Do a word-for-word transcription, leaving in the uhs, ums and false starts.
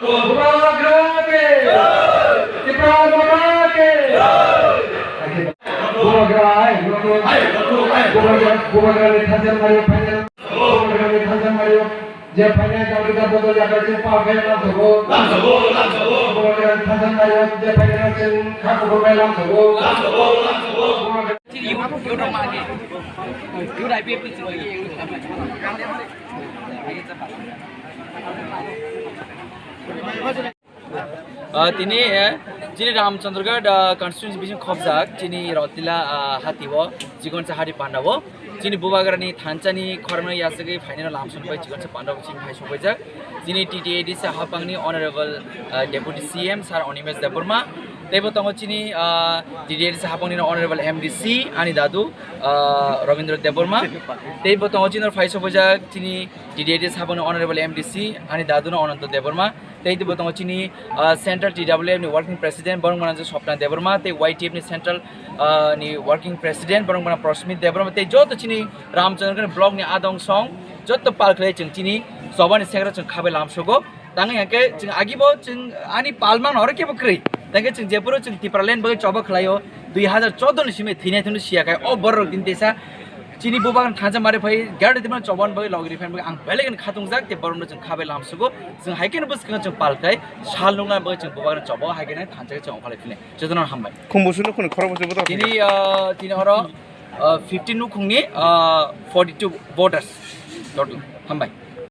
Bubagra ke! Tipra Motha ke! Bubagra, ai, Bubagra, Bubagra, Bubagra ni thajar mario phainai, Bubagra ni thajar mario, je phainai jagri jabodol yakar je pa khe lam sogo. Lam sogo, lam sogo. Bubagra ni thajar mario, je phainai chwng kha kubur bai lam sogo. Lam sogo, lam sogo. Bubagra Ah, tini, eh, chini Ramchandragarh, ah, constituency bising khobjak, chini Rotila, ah, hati o, Chikonsa hari panda o, chini Bubagrani thanchani khoroknwi yachagwi phainai lamsong bai Chikonsa panda o chini phai sokbaijak. Chini T T A D C hapangni Honorable, ah, Deputy C M Sir Animesh Debbarma, teibo tongo chini, ah, T T A D C hapangni Honorable M D C ani dadu, ah, Rabindra Debbarma, teibo tongo chini phai sokbaijak chini T T A D C hapangni Honorable M D C ani dadu no Ananta Debbarma, teibo tongo chini, ah, Central T W F ni Working President borok manang Swapna Debbarma, tei Y T F ni Central, ah, ni Working President borok manang Prasmit Debbarma, tei joto chini Ramchandragarh block ni adong song joto pal khlai chwng chini chobani sekra chwng khabai lamsogo. Tangwi hwnkhe chwng agibo chwng ani palmano oro kebo kwrwi. Tangkhe chwng jephuru chwng Tipraland bagwi choba khlaio, dui hazar chordo ni simi thwinai thwngno siya khai o borok rok tini teisa chini Bubagrani thansa mari phai gari tibran choban bagwi logri phan bagwi ang belai kheno khatungjak tei borokno chwng khabai lamsogo. Chwng hai kheno bwskango chwng pal khai sal nukna bagwi chwng Bubagrani choba hai kheno thansa chwng ongkhalai phine. Jotono hambai. Khumbusu nukhungni khorokbose bwtang. Tini, ah, tini oro, ah, fifty nukhungni, ah, forty two voters total. Hambai.